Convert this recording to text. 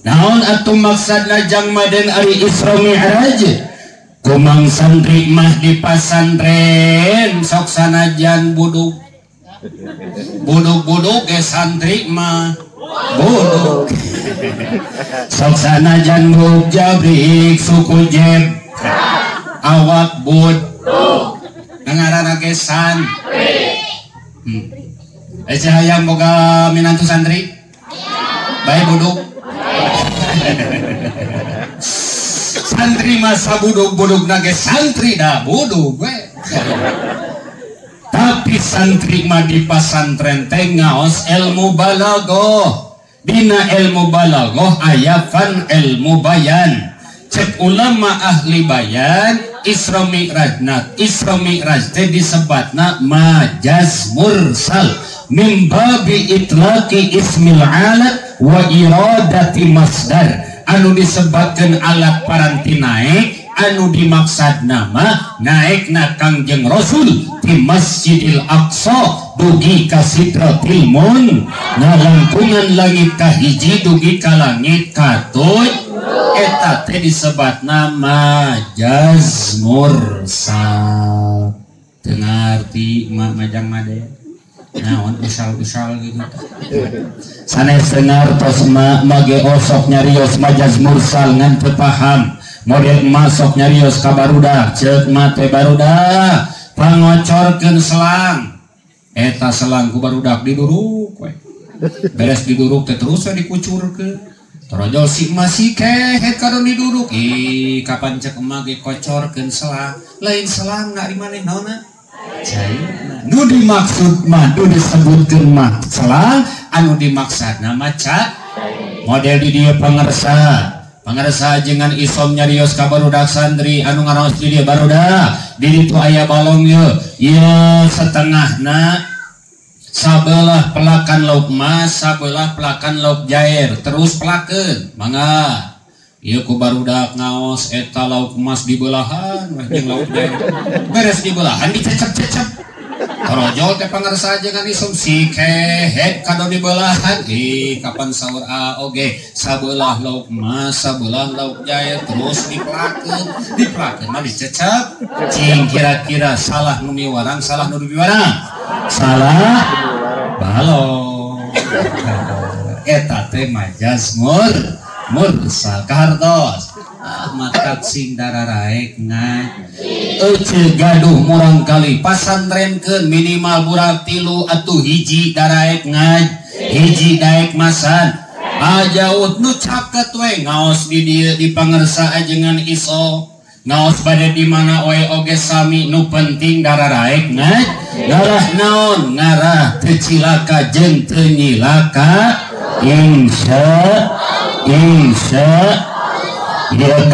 Naon atuh maksudna jang maden ari Isra Mi'raj? Kumang santri mah di pasantren sok sanajan buduk. Buduk-buduk ge santri mah buduk. Sok sanajan buk jabrik suku jeb awak bud. Ngaranna ge santri. Hayang boga minantu santri? Bae buduk. Santri masa buduk-buduk nage santri dah buduk we. Tapi santri mah di pasantren teh ngaos ilmu balaghah. Dina ilmu balaghah aya fan ilmu bayan. Cek ulama ahli bayan Isra Mi'rajna, Isra Mi'raj teh disebatna majaz mursal min babi itlaqi ismil alat wa iradati masdar. Anu disebatkeun alat paranti naek, anu dimaksad nama naekna Kangjeng Rasul di Masjidil Aqsa dugi ka Sidratil Mun, ngalangkungan langit kahiji dugi ka langit katuj. Eta teh disebatna majaz mursal. Teu ngarti majang made naon usal-usal gitu. Sanes teu ngartos mage osok nyarios majaz mursal ngan teu paham. Model masok nyarios ka barudak ceuk mah teh barudak pangocorkeun selang. Eta selang ku barudak diduruk we. Beres diduruk teh terus we dikucurkeun. Torojol si masih kehet kadon diduruk. Ih kapan cek emak ge kocorkeun selang. Lain selang nak di maneh naonna? Cairna. Nu dimaksud mah nu disebutkeun mah selang, anu dimaksudna mah model di dieu pangersa. Pangersa jengan isom nyarios ka barudak santri anu ngaraos di dieu barudak. Di ditu aya balong ieu. Ieu setengahna sabelah pelakan lauk mas, sabelah pelakan lauk jair, terus pelakeun. Mangga. Ieu ku barudak ngaos eta lauk emas dibelahan weh jeung lauk jair. Beres dibelahan dicecep-cecep. Torojol teh pangersa jangan isom si kehet kado dibelahan. Ih kapan sahur a oge sabelah lauk emas, sabelah lauk jair terus dipelakeun. Dipelakeun mah dicecep. Cing kira-kira salah nu miwarang, salah nu miwarang. Salah balong. Eta teh majaz mursal kahartos. Ah matak sing dararaek ngaji. Euceu gaduh murang kali pasantrenkeun minimal burak tilu atuh hiji daraek ngaji, hiji daek masan. Ajaut nu caket we ngaos di dieu di pangersa ajengan iso. Ngaos bade di mana we oge sami nu penting dararaek ngaji. Ngarah naon ngarah teu cilaka jeung teu nyilaka. Insya insya.